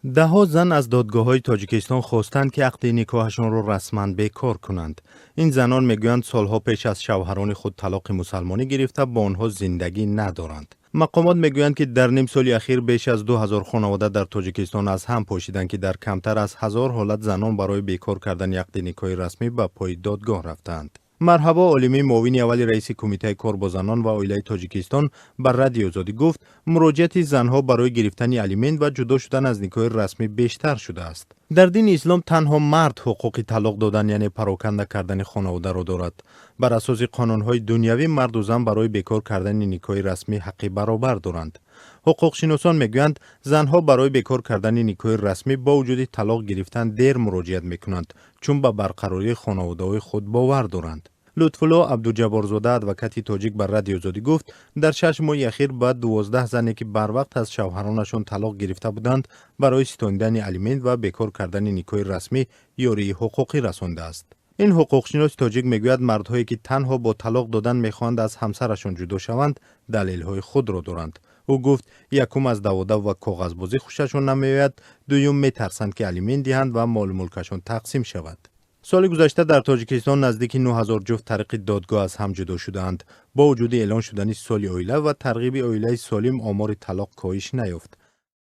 Даҳҳо зан аз додгоҳҳои Тоҷикистон хостанд, ки ақди никоҳашонро расман бекор кунанд. Ин занон мегӯянд, солҳо пеш аз шавҳарони худ талоқи мусалмонӣ гирифта, бо онҳо зиндагӣ надоранд. Мақомот мегӯянд, ки дар ним соли ахир беш аз 2000 хонавода дар Тоҷикистон аз ҳам пошиданд, ки дар камтар аз 1000 ҳолат занон барои бекор кардани ақди никоҳи расмӣ ба пои додгоҳ рафтаанд. Марҳабо Олимӣ, муовини аввали раиси Кумитаи кор бо занон ва оилаи Тоҷикистон, ба Радиои Озодӣ гуфт, муроҷиати занҳо барои гирифтани алимент ва ҷудо шудан аз никоҳи расмӣ бештар шудааст. Дар дини ислом танҳо мард ҳуқуқи талоқ додан, яъне пароканда кардани хонаводаро дорад. Бар асоси қонунҳои дунявӣ марду зан барои бекор кардани никоҳи расмӣ ҳаққи баробар доранд. Ҳуқуқшиносон мегӯянд, занҳо барои бекор кардани никоҳи расмӣ бо вуҷуди талоқ гирифтан дер муроҷиат мекунанд, чун ба барқарории хонаводаҳои худ бовар доранд. Лутфулло Абдуҷабборзода, адвокати тоҷик, ба Радиои Озодӣ гуфт, дар 6 моҳи ахир ба 12 зане, ки барвақт аз шавҳаронашон талоқ гирифта буданд, барои ситонидани алимент ва бекор кардани никоҳи расмӣ ёрии ҳуқуқӣ расондааст. Ин ҳуқуқшиноси тоҷик мегӯяд, мардҳое, ки танҳо бо талоқ додан мехоҳанд аз ҳамсарашон ҷудо шаванд, далелҳои худро доранд. Ӯ гуфт, якум, аз даводав ва коғазбозӣ хушашон намеояд, дуюм, метарсанд, ки алимент диҳанд ва молу мулкашон тақсим шавад. Соли гузашта дар Тоҷикистон наздики 9000 ҷуфт тариқи додгоҳ аз ҳам ҷудо шудаанд. Бо вуҷуди эълон шудани соли оила ва тарғиби оилаи солим, омори талоқ коҳиш наёфт.